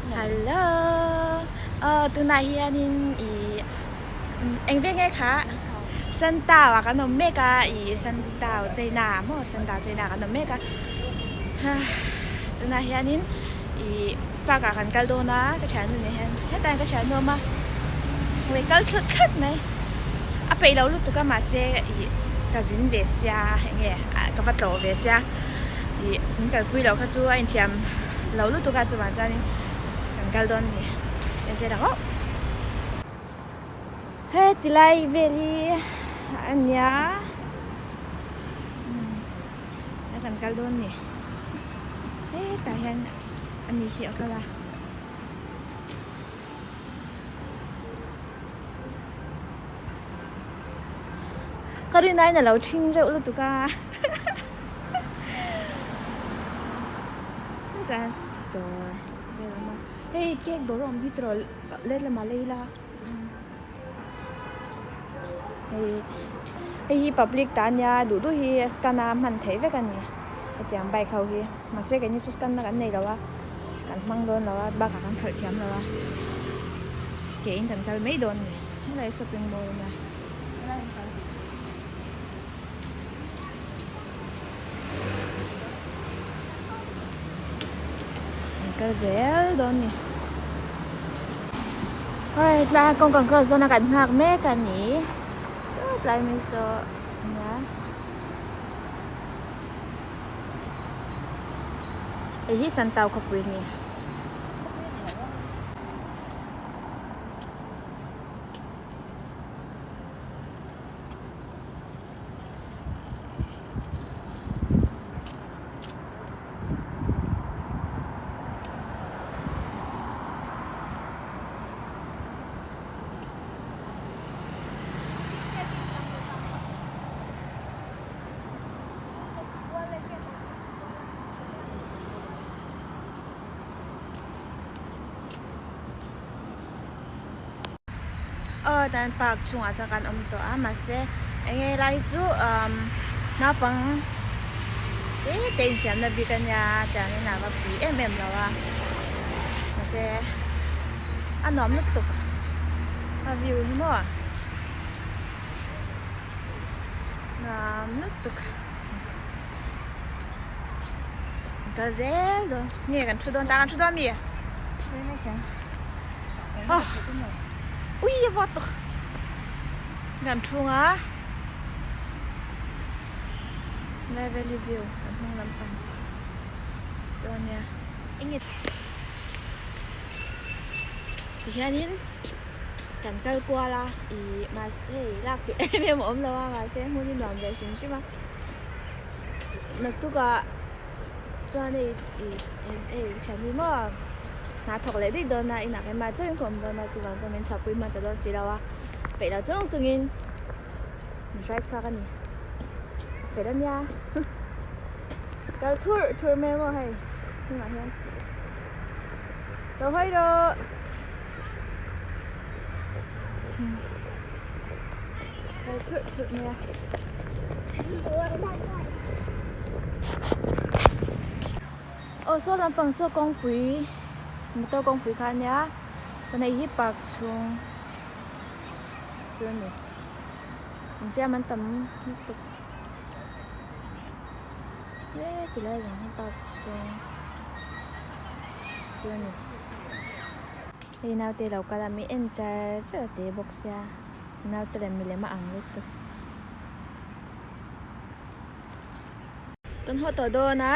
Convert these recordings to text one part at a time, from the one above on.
Hello aw tunah hianin ih eng veng nge kha Santau ah kan awm mek a ih Santau China ah maw Santau China ah kan awm mek a tunah hianin ih park ah kan kal dawn a ka thiannu nen hian hetah hian ka thiannu a awm a hei kal thlut thlut mai a peih lo lutuk a mahse ih ka zin ve sia eng nge ka va tlawh ve sia ih min kalpui loh kha chu a inthiam lo lutuk a chuvang chuanin kan kal dawn a ni ense dang auh heti lai vel hi a nia umm kan kal dawn a ni hetah hian a ni hi a kal a. Ka rinaiin a lo ṭhing reuh lutuk a hetah hian dawr vel a awm a hei cake dawr a awm hi tiraw let lamah lei ila hei hei hi public ta ania duh duh hi scan a hman theih vek a ni hetiang bike ho hi mahse keini chu scan na kan nei lo a kan hmang dawn lo a bakah kan khalh thiam lo a ke in kan kal mai dawn a ni helai shopping mall a nia. An kal zel dawn a ni. Hei tlai kawng kan cross dawn a kan nghak mek a ni. Saw tlai mai saw a nia. Hei hi Santau khawpui a ni. Aw tan park chhungah chuan kan awm tawh a mahse eng nge helai hi chu umm naupang te te infiamna bik a nia tiangin a va pui em em lo a mahse a nuam lutuk a view hi maw nuam lutuk kal zel dawn nge kan thu dawn ta kan thu dawn ami? Ui a vawt tawk kan thung a lai valley view kan hnung lampang saw ania enge tihianin kan kal kual a ih mahse hei lak tur em em a awm lo a mahse hmun hi nuam ve hrim hrim a naktukah chuan hei ih hei thiannu maw hna thawk leh daih dawn a inah keimah chauhin ka awm dawn a chuvang chuan min chhuahpui hman ta dawn si lo a peih lo chung chungin min hruai chhuak a ni a fel a nia kal thurh thurh mai maw hei hnungah hian lo hawi rawh kal thurh thurh mai a. Aw saw lampang saw kawngpui motor kawngpui kha a nia chuan hei hi park chhung chu a ni infiam an tam lutuk he ti lai zawng hi park chhung chu a ni hei naute lo kal a mi en char char a te bawk sia naute leh milem a ang lutuk. Kan haw tawh dawn a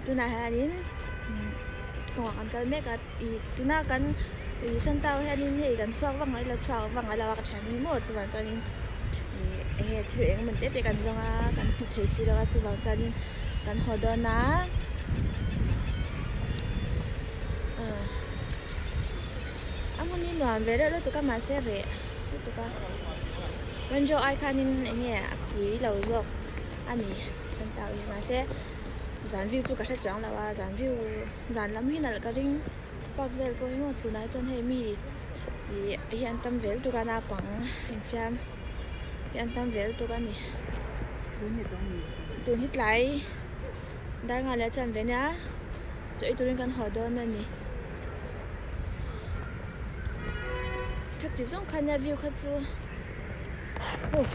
tunah hianin kawngah kan kal mek a ih tuna kan ih santau hianin hei kan chhuak vang ila chhuak vang alo a ka thian ni maw chuvang chuanin ih eng nge thil eng emaw te te kan zawng a kan hmu thei si lo a chuvang chuanin kan haw dawn a a hmun hi nuam ve reuh lutuk a mahse reh lutuk a Wanjo ai khanin eng nge a pui lo zawk a ni kan tah hi mahse zan view chu ka hre chuang lo a zan view zan lam hi nalh ka ring park vel pawh hi maw chhunah chuan hei mi ih hi an tam ve lutuk a naupang infiam hi an tam ve lutuk a ni tun hi tlai dar nghal leh chuan ve nia chaw ei turin kan haw dawn a ni. Khati zawng kha nia view kha chu huh.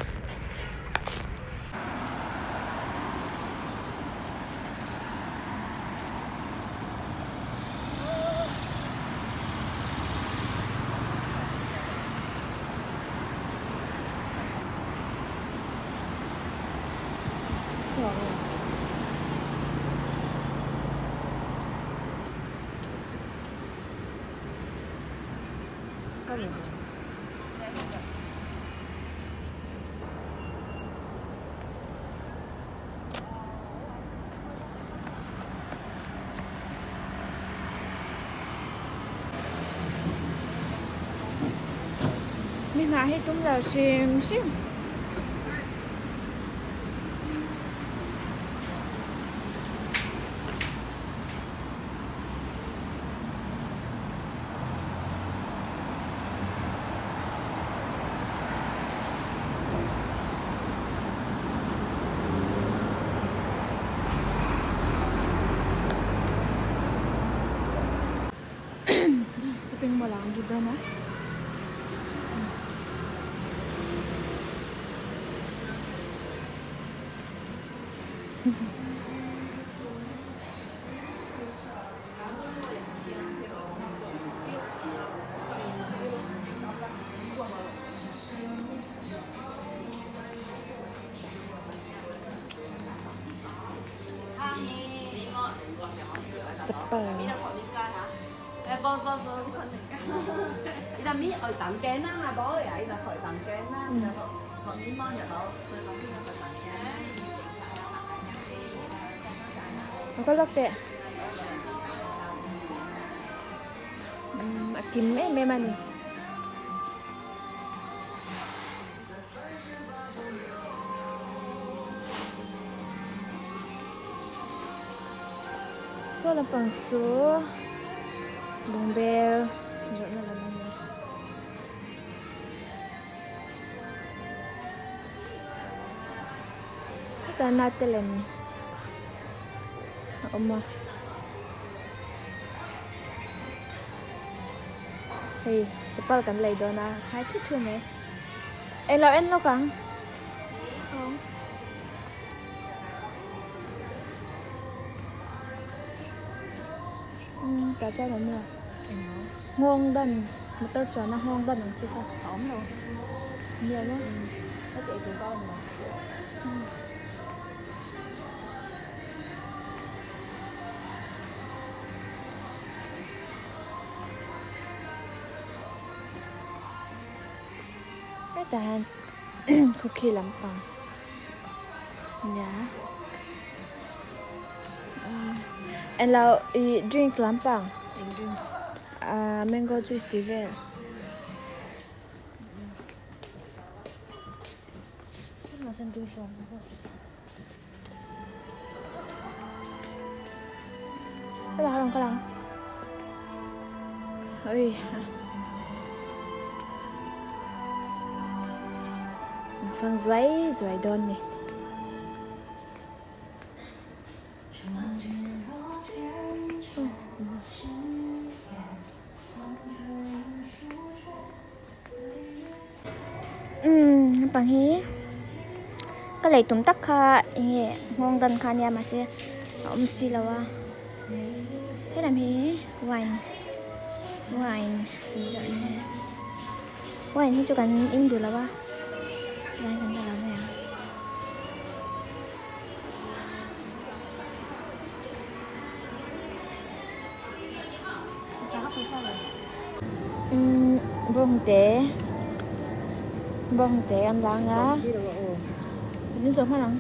Mi hna hi tum lo hrim hrim. Shopping mall ah an lut dawn a. Chapal. Lo kal lawk teh. Umm a kim em em a ni. Saw lampang chu bungbel zawrhna lam a ni a. Hetah nate lem a awm a hei chapal kan lei dawn a khai thut thut mai englo en lawk ang umm tah chuan awm lo nghawng dan motor chuanna nghawng dan ang chi kha a awm lo nia maw. Hetah hian cookie lampang nia englo ih drink lampang ah mango juice tih vel. Kal ang kal ang ui an fang zuai zuai dawn ni. Umm naupang hi ka lei tum tak kha eng nge nghawng dan kha ania mahse a awm si lo a helam hi wine wine an zawrh na wine hi chu kan in duh lo a wine kan la lo mai ang. Umm bawngte bawngte an lang a min zawh hman ang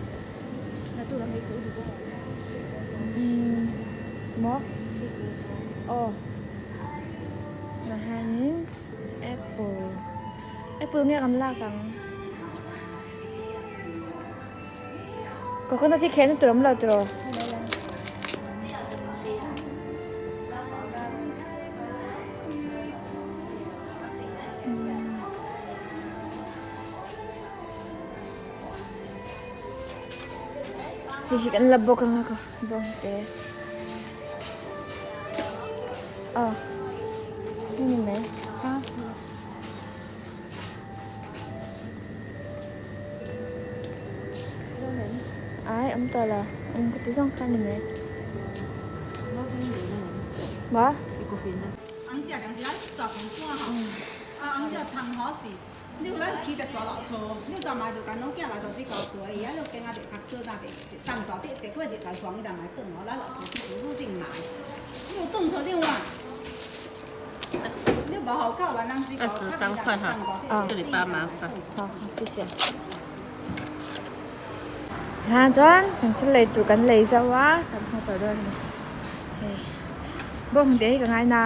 umm maw aw tah hianin apple apple nge kan lak ang coconut hi khelna tur a awm lo tiraw. Hei hi kan la bawk anga ka bawng te aw hei ni mai. Awm tawh lo. Awm ka ti zawng kha ni mai. Maw? 23块哈，这里帮忙哈。好，谢谢。Ha chuan kan thil lei tur kan lei zo a kan hmu tawh dawn a ni hei bawng te hi ka ngai na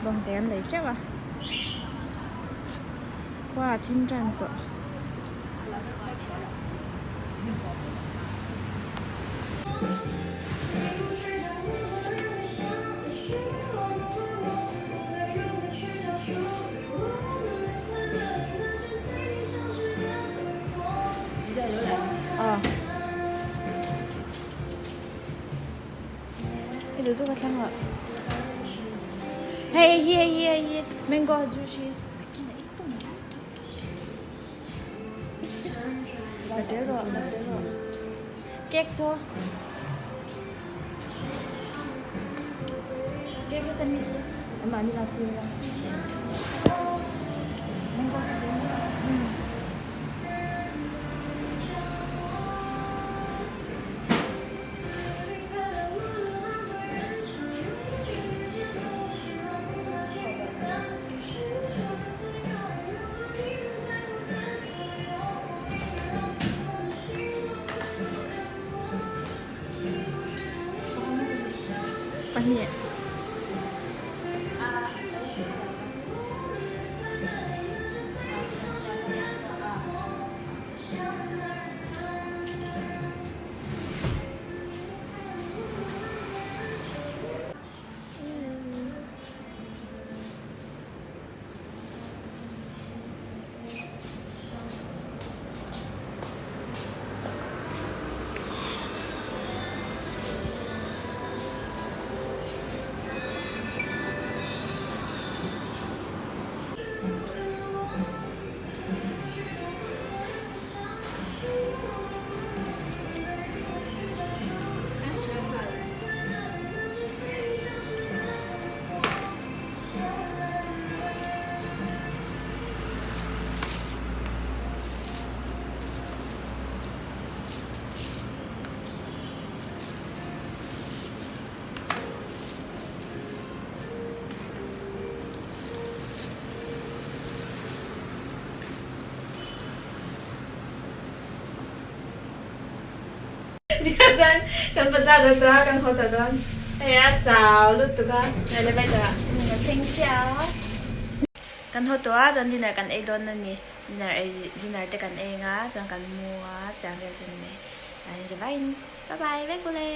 bawng te an lei teuh a khua a thim tan tawh. Aw i duh duh ka thlang loh hei hi hei hi hei hi mango juice hi la tel rawh la tel rawh cake saw cake hi ta mi amah ni la pui la mango Pahnih. Chuan kan bazar dawn tawh a kan haw tawh dawn hei a chau lutuk a elevator ah chuan ka thleng chiah a kan haw tawh a chuan dinner kan ei dawn a ni dinner ei dinner te kan ei ang a chuan kan mu a tiang vel chu a ni mai an inzavaiin bye bye vek ule.